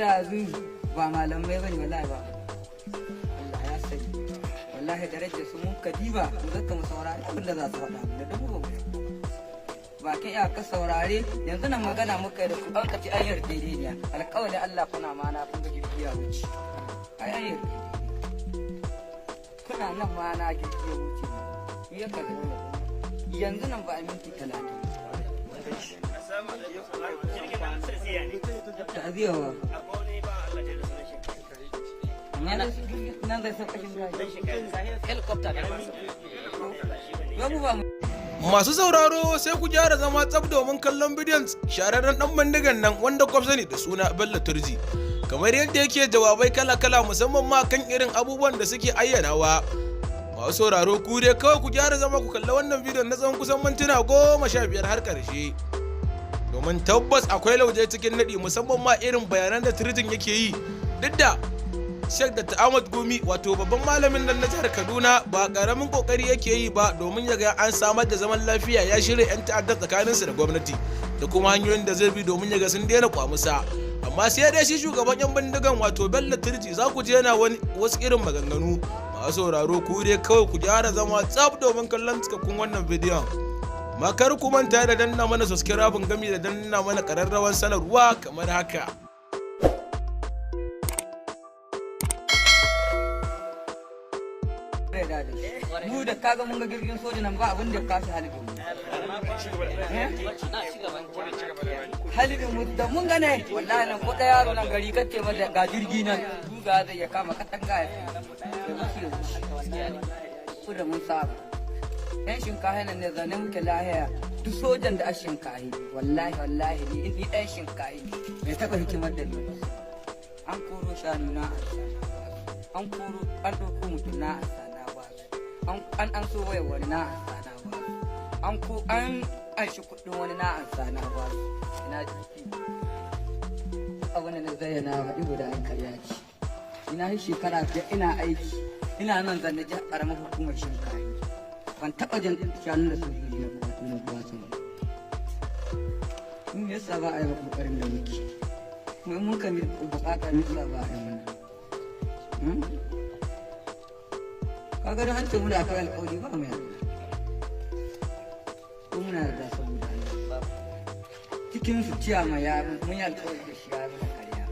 Inda yanzu ba malamai bane, wallahi ba. Allah ya sani, wallahi darajar su mun kadiba mu zaka mu saurari abin da za su faɗa da dubu ba mu bakin iya ka saurare. Yanzu nan magana muka yi da ku, an ka ci an yarjejeniya, alƙawari. Allah kuna ma na kun ga jirgi ya wuce. Ai an yarjejeniya, kuna nan ma na jirgi ya wuce. Ya ka yanzu nan ba a minti 30. Ta'aziyya wa? Amma nan zai sauka helicopter. Yau ba mu Masu sauraro, sai ku gyara zama tsab domin kallon bidiyon shahararren dan bindigan nan wanda kwaf sani da suna Bello Turji. Kamar yadda yake jawabai kala-kala, musamman ma kan irin abubuwan da suke ayyanawa. Masu sauraro, ku dai kawai ku gyara zama ku kalla wannan bidiyon na tsawon kusan mintuna 15 har ƙarshe. Domin tabbas akwai lauje cikin naɗi, musamman ma irin bayanan da Turjin yake yi. Duk da Sheikh Dr. Ahmad Gumi, wato babban malamin nan na jihar Kaduna, ba karamin kokari yake yi ba domin ya ga an samar da zaman lafiya, ya shirya 'yan ta'addar tsakaninsu da gwamnati da kuma hanyoyin da zai bi domin ya ga sun daina kwamusa. Amma sai dai shi shugaban 'yan bindigan, wato Bello Turji, za ku je yana wani wasu irin maganganu. Masu sauraro, ku dai kawai ku gyara zama tsaf domin kallon cikakkun wannan bidiyon. Makar ku manta da danna mana subscribe gami da danna mana kararrawan sanarwa kamar haka. Mu da kaga mun ga jirgin soja nan, ba abin da ya kashi halibin halibin mu da mun gane. Wallahi nan ko ɗaya yaro nan gari kace masa ga jirgi nan, duga zai ya kama katanga ya ya wuce. Ku da mun saba yan shinkafa nan ne zane muke lahiya. Duk sojan da a shinkahi, wallahi wallahi ni ɗan shinkahi bai taɓa hikimar da ni. An koro shanu na ansa, an koro, an ɗauko mutum na ansa na ba an so waya wani na ansa na ba an ko an anshi kuɗin wani na ansa na ba. Ina jiki abin da na zayyana ba guda an karya ce. Ina yi shekara 5 ina aiki, ina nan zanne jihar ƙaramar hukumar Shinkafi, ban taɓa jin shanun da sojoji na kwato na kwato ba. In yasa ba a yi kokarin da muke mu mun ka bukata, nisa ba a yi mana. Kaga da an ce muna akwai alƙawari, ba mu yarda ko muna yarda? Saboda Allah, cikin su ciyama ya mun yi alƙawari da shi, ya yi mana karya.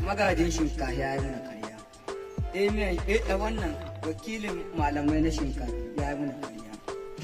Magajin Shinkafi ya yi mana karya. Emiyan wannan wakilin malamai na Shinkafi ya yi mana karya.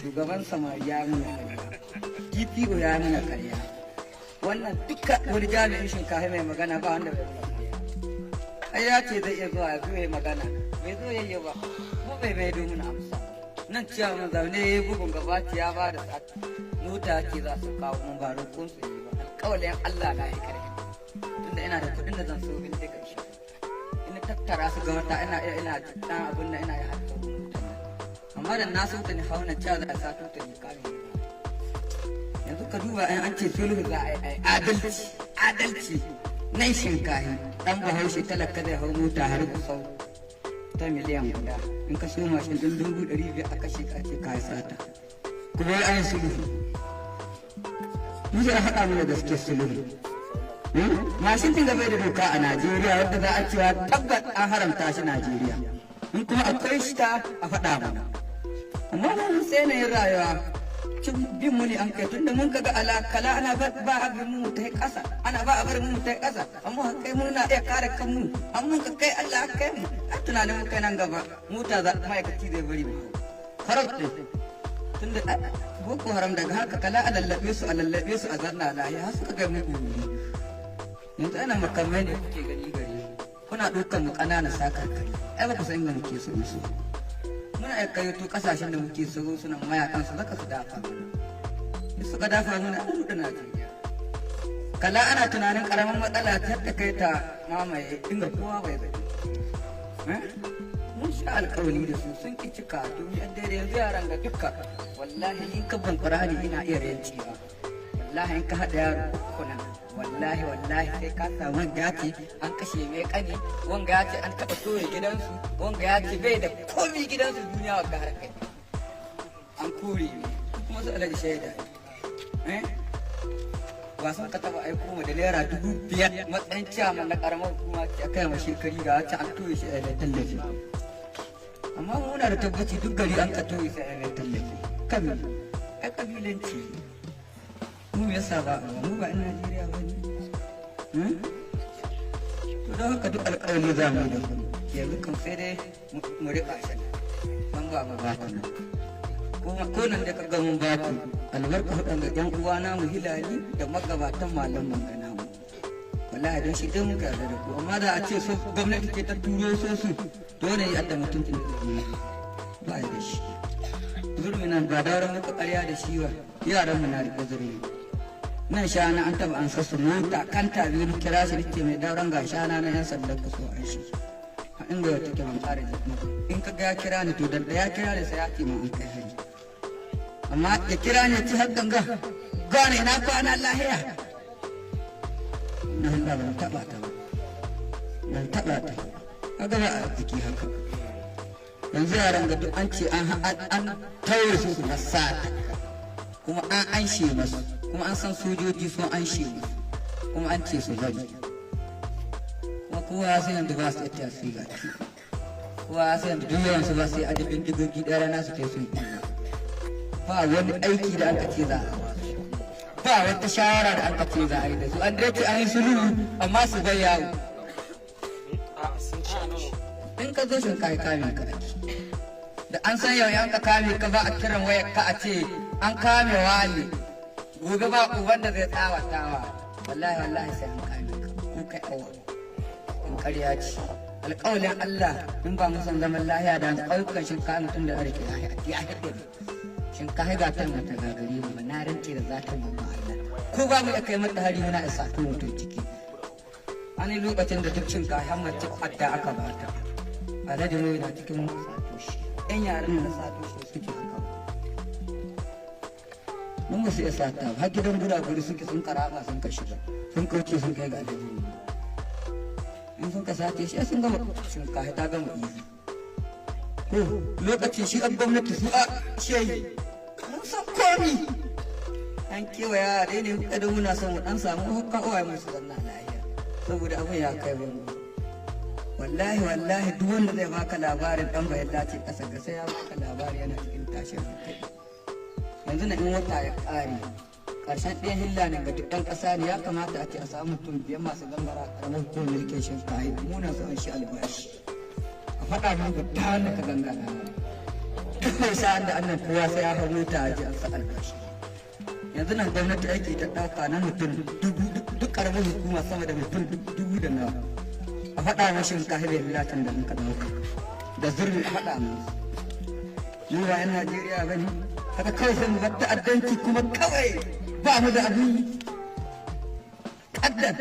Shugaban samari ya yi mana karya. DPO ya yi mana karya. Wannan duka wani jami'in Shinkafi mai magana, ba wanda bai mana karya. Ai ya ce zai iya zuwa ya zo ya magana, bai zo ya yi ba ko bai mai domin amsa. Nan ciyaman zaune ya yi bugun gaba, ya ba da sati mota ce za su kawo mun, ba roƙon su yi ba. Alƙawalin Allah na yi karfi, tunda ina da kuɗin da zan so bindiga shi ina tattara su ga wata, ina iya ina dan abun nan, ina iya haɗa motar nan. Amma da na so ta ni hauna cewa za a sato ta ni kame. Yanzu ka duba, an ce sulhu za a yi, adalci adalci. Nan Shinkahi, dan Bahaushe talaka zai hau mota har Gusau ta miliyan 1, in ka so mashin ɗin 500,000 a kashe ka, ce ka yi sata. Kuma an yi sulhu, mu zai haɗa mana gaskiyar sulhu. Mashin ɗin gaba da doka a Najeriya wadda za a cewa tabbat an haramta shi Najeriya, in kuma akwai shi ta a faɗa mana. Amma mun sai yanayin rayuwa cin bin mu ne an kai, tunda mun kaga ala kala ana ba a bin mu ta ƙasa, ana ba a bar mu ta ƙasa, amma kai muna iya kare kanmu. Amma ka kai Allah kai mu a tunanin mu kai nan gaba mota za ma'aikaci zai bari mu haram ɗin, tunda Boko Haram daga haka kala a lallabe su, a lallabe su, a zanna lahiya har suka kai mu. Yanzu ana makamai ne kuke gani gare kuna ɗaukar mu ƙanana sakar kare. Ai ba ku san inda muke so su muna iya kayyato kasashen da muke so suna mayakan su zaka su dafa mana. In suka dafa mana, an ruɗe Najeriya. Kala ana tunanin karamin matsala ta ta kai ta mamaye inda kowa bai zai. Mun sha alkawali da su, sun ki cika. To ni daidai yanzu yaran ga dukka, wallahi in ka ban Qur'ani ina iya yancewa. Wallahi in ka haɗa yaro uku nan, wallahi wallahi sai ka samu wanga ya ce an kashe mai kani, wanga ya ce an taɓa soya gidansu, wanga ya ce bai da komi gidansu duniya wa har kai an kore ne kuma su alaji shaida eh. Ba sun ka taba aiko mu da ₦5,000 matsayin ciyaman na karamar hukuma ce a kai ma shekari ga wacce an toye shi a mai tallafi. Amma muna da tabbaci duk gari an ka toye sai a mai tallafi. Kan ai kabilanci mu me yasa ba mu ba 'yan Najeriya ba ne? To don haka duk alƙawari za mu yi da ku yanzu kan sai dai mu riƙa shi ban ba mu ba ku nan. Ko nan da kaga mun ba ku albarka waɗanda ƴan uwana mu hilali da magabatan malaman gana mu. Wallahi don shi dai muka yarda da ku, amma da a ce so gwamnati ce ta turo so su dole ya adda mutuncin da zai ba ya da shi. Zurmi nan ba dauran muka ƙarya da shi ba, yaran mu na riƙe zurmi. Nan shana an taɓa an sassu mota kanta biyu na kira shi nake mai dauran ga shana na 'yan sandan ka so an shi. A inda ya take ban ƙara jiki. In ka ga ya kira ni to da ya kira ni sai ya ce mun an kai hari. Amma ya kira ni ci har ganga gane na kwana lahiya. Na Allah ban taɓa ta ba. Ban taɓa ta. Kaga ba a jiki haka. Yanzu yaran ga duk an ce an tauye su su sata. Kuma an anshe masu, kuma an san sojoji sun anshe masu, kuma an ce su bari. Kuma kowa ya san yanzu ba su iya su yi gaci. Kowa ya san yanzu duk yawan su ba su yi aje bindigogi ɗaya rana su kai sun yi. Ba wani aiki da aka ce za a ba su. Ba wata shawara da aka ce za a yi da su. An dai ce an yi sulhu amma su bai yawo. In ka zo shin kai kame ka ake. Da an san yau yan ka kame ka ba a kiran wayar ka a ce an kame wani. Gobe ba uban da zai tsawatawa. Wallahi wallahi sai an kame ka. Ko kai awa. In ƙarya ce. Alƙawalin Allah in ba mu san zaman lahiya da ƙauyukan shinkafa mutum da arziki ya haɗe. Shinkafa ga ta mata gagari mu na rance da zatin mu Allah. Ko ba mu iya kai mata hari muna isa to mutum ciki. Wani lokacin da duk shinkafa mace adda aka bata. Alhaji mai na cikin sato shi. 'Yan yaran da sato shi suke haka. Mun ba su iya sata ba, har gidan guraguri suke sun karaba sun ka shiga. Sun kauce sun kai ga Alhaji mai. In sun ka sace shi sun gama shinkafa ta gama izi. Ko lokacin shi an gwamnati su a shehi. Mun san komi. An kewaya dai ne kada muna son mu dan samu hukka uwaye mu su zanna lahiya. Saboda abin ya kai bango. Wallahi wallahi duk wanda zai baka labarin dan bayan dace kasa ga sai ya baka labari yana cikin tashin hankali. Yanzu na in wata ya ƙare ƙarshen ɗayan hilla ne ga duk ɗan ƙasa ne ya kamata a ce a samu mutum biyar masu gangara ƙaramar hukumar mulkin shinkahi muna so an shi albashi. A faɗa min guda wanda ka gangara. Duk mai sa'an da annan kowa sai ya hau mota a ji an sa albashi. Yanzu nan gwamnati aiki ta ɗauka na mutum dubu duk ƙaramar hukuma sama da mutum dubu da nawa. A faɗa mashin shinkahi bai latan da muka ɗauka. Da zurmi a faɗa musu. Mu ba 'yan Najeriya ba ne. Haka kawai sai mu bar ta'addanci kuma kawai ba mu da abin yi. Kaddan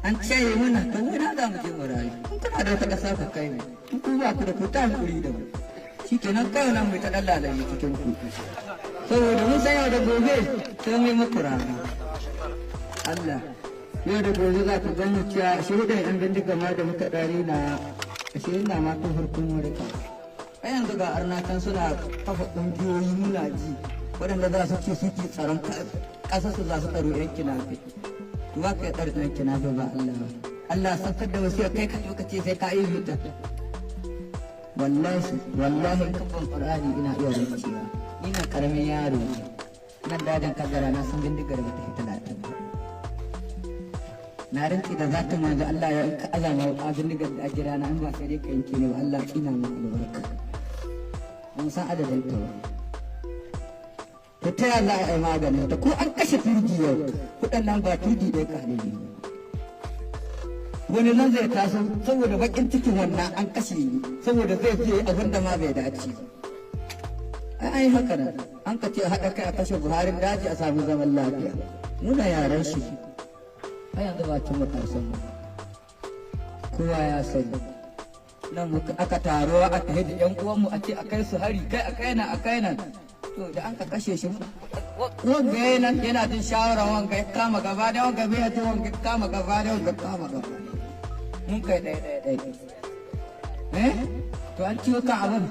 an ce muna to mu na za mu je mu rayu. In kuna da wata ƙasa ku kai mu. In ku ba ku da ku ta hankuri da mu. Shi kenan kawai nan mu ta ɗan lalace cikin ku. Saboda mun san yau da gobe sai mu yi muku rana. Allah yau da gobe za ku gan mu cewa ashe da 'yan bindiga ma da muka ɗari na ashe ina ma tun farkon mu rika. A yanzu ga arna can suna kafa ƙungiyoyi muna ji waɗanda za su ce suke tsaron ƙasar su za su tsaro 'yan kinafe. To ba ka yi tsaro 'yan kinafe ba Allah ba. Allah saukar da wasu kai ka zo ka ce sai ka yi huta. Wallahi wallahi kafan Qur'ani ina iya rantsewa. Ni na karamin yaro ne. Nan dajin kaddara na san bindigar ba ta fi 30 ba. Na rantse da zatin manzo Allah ya in ka azama a bindigar da a gidana in ba sai dai ka yanke ni ba Allah tsina maka albarka. Ban san adadin ta ba. To ta yaya za a yi maganin ta ko an kashe turji yau kuɗin nan ba turji ɗaya ka haɗe ba. Wani nan zai taso saboda baƙin cikin wannan an kashe ni saboda zai je abin da ma bai dace ba. Ai an yi haka nan an ka ce a haɗa kai a kashe Buhari daji a samu zaman lafiya. Muna yaran shi. Ai yanzu ba cin matasan mu. Kowa ya sani. Nan muka aka taro aka hidi ƴan uwanmu a ce a kai su hari kai a kai nan a kai nan. To da an ka kashe shi wanga yana jin shawara wanga ya kama gaba da wanga bai ji wanga ya kama gaba da wanga kama gaba. Mun kai ɗaya ɗaya ɗaya. To an ciwo kan abin.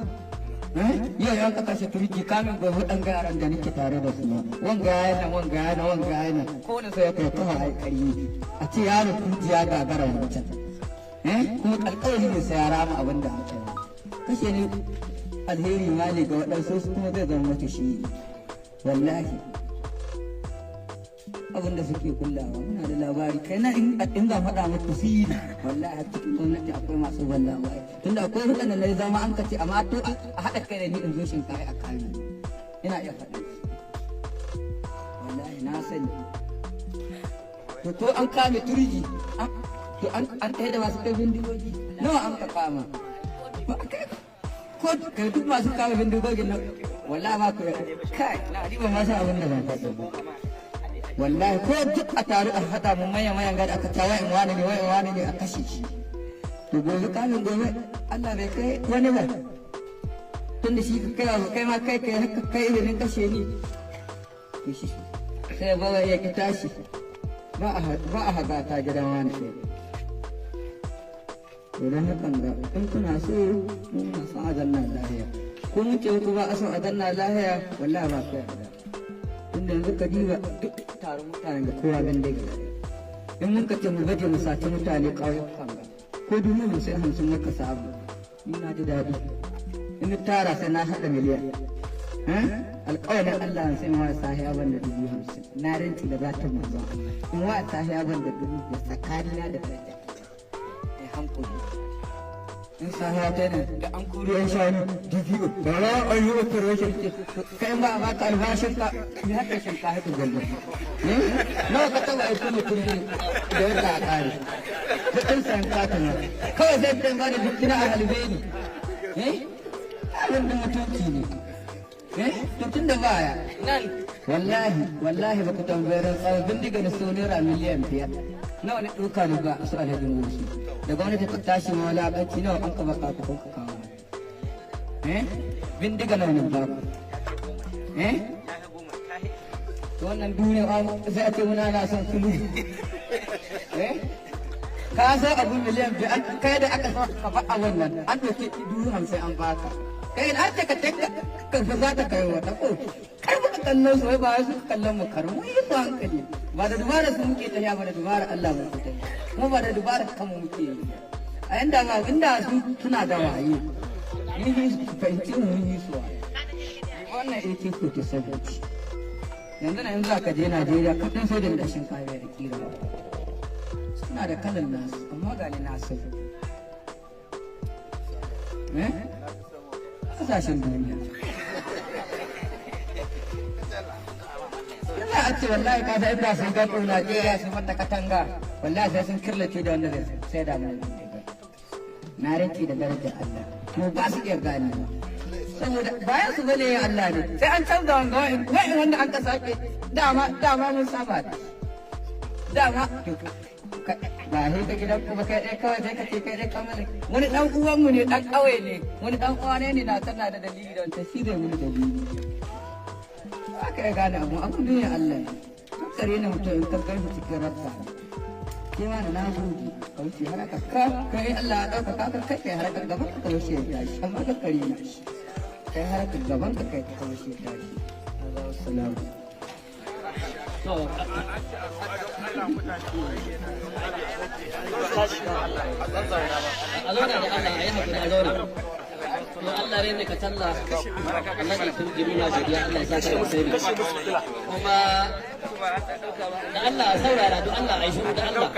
Yau yan ka kashe turki kamin gobe dan yaran da nake tare da su wanga yana wanga yana wanga yana ko wani sai ya kai kafa ai kari a ce yaro turji ya gagara wancan kuma alƙawari ne sai ya rama abin da aka yi kashe ni alheri ma ne ga waɗansu su kuma zai zama mata shi wallahi abin da suke kullawa muna da labari kai na in za faɗa muku siri wallahi a cikin gwamnati akwai masu ban labari tunda akwai waɗanda na zama an kace amma to a haɗa kai da ni in zo shinkafa a kame ina iya faɗa wallahi na sani to ko an kame turji to an kai da masu kai bindigogi nawa an ka kama ko kai duk masu kama bindigogin nan wallahi ba ku kai na riba masu abin da ban faɗi ba wallahi ko duk a taru a haɗa mu manyan manyan gada aka ta wa'in wani ne wa'in wani ne a kashe shi to gobe kamin gobe Allah bai kai wani ba tunda shi ka kai kai ma kai kai haka kai izinin kashe ni to shi sai ba ya ki tashi ba a haga ta gidan wani sai to dan hakan ga in kuna so muna son a zanna lahiya ko mun ce ku ba a son a zanna lahiya wallahi ba kai yarda tunda yanzu ka diba duk taron mutanen ga kowa bindiga in mun ka ce mu baje mu saci mutane ƙauyukan ga ko 50,000 muka samu ni na ji daɗi in tara sai na haɗa miliyan alƙawarin Allah sai in wa sahiya ban da 50,000 na rinci da zatin manzon Allah in wa sahiya ban da 5,000 tsakanina da daraja ai hankali in sahiya ta ne da an kuri yan shanu DPO da rawa an yi operation ce kai ba a baka albashin ka ni haka shinkafa ka gwallo nawa ka taɓa aiki mutum da yadda a ƙare kuɗin sayan katin kawai sai ta ba da dukkan a halbe ni abin da mutunci ne to tun da baya nan wallahi wallahi baka tambayar tsawon bindiga da sau naira miliyan 5 nawa ne ɗauka ne ba su alhaji musu da gwamnati ta tashi ma wulaƙanci nawa an ka baka ku kuka kawo bindiga nawa ne ba ku to wannan duniya sai a ce muna na son sulu ka san abu miliyan 5 kai da aka ka faɗa wannan an ɗauki 50,000 an baka kai an ce ka ka za ta kai wata ko kai muka kallon su wai ba su kallon mu kar mu yi su hankali ba da dubara su muke tafiya ba da dubara Allah mu ke tafiya kuma ba da dubara kanmu muke yi a inda ma inda su suna da waye mun yi su fahimci mu mun yi su waye wannan AK47 yanzu na yanzu aka je Najeriya kudin sojan da shinkafa da kira suna da kalan nasu amma ga ni nasu eh kasashen duniya yana a ce wallahi ka san inda sun gano Najeriya sun mata katanga wallahi sai sun kirlace da wanda zai sai da mu na rinki da darajar Allah mu ba su iya gane saboda bayan su bane Allah ne sai an canza wanga wa'in wanda an ka sake dama dama mun saba da dama ba sai ka gidan kuma kai dai kawai sai ka ce kai dai kamar wani dan uwan mu ne dan kauye ne wani dan uwa ne na tana da dalili da wata shi zai wani dalili aka ya gane abu abu duniya Allah ne kare ne mutum in ka garfi cikin rabta ke ma da na gode ka wuce haraka ka kai Allah ya dauka ka kai kai haraka gaban ka wuce ya tashi amma ka kare na shi kai haraka gaban ka kai ka wuce ya tashi Allah assalamu. A zauna da Allah a yi hakuri a zauna. To Allah ne ka talla Allah ya turji muna godiya Allah ya saka da alheri. Kuma da Allah a saurara don Allah a yi shiru da Allah.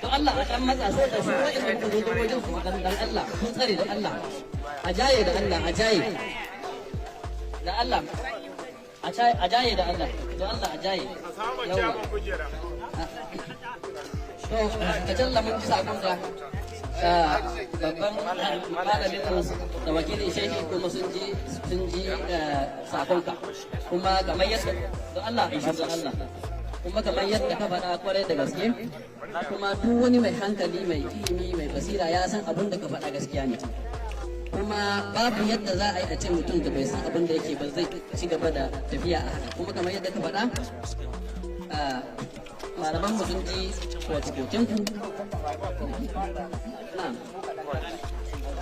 To Allah a dan matsa sai da su wa'in da zo wajen su dan dan Allah kun tsare da Allah. A jaye da Allah a jaye. Da Allah a jaye da Allah don Allah a jaye. Yawwa. To ka talla mun ji sakon ka. Babban malamin mu da wakilin shehi kuma sun ji sakonka kuma kamar yadda don Allah a don Allah kuma kamar yadda ka faɗa kwarai da gaske kuma duk wani mai hankali mai ilimi mai basira ya san abin da ka faɗa gaskiya ne kuma babu yadda za a yi a ce mutum da bai san abin da yake ba zai ci gaba da tafiya a haka kuma kamar yadda ka faɗa malaman mu sun ji koke-koken ku.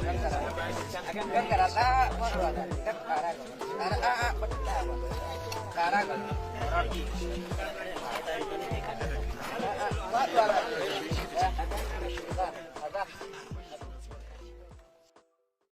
Gangara ɗa faɗuwa da ƙara gaba. Ƙara a'a ba ta ba. Ƙara gaba.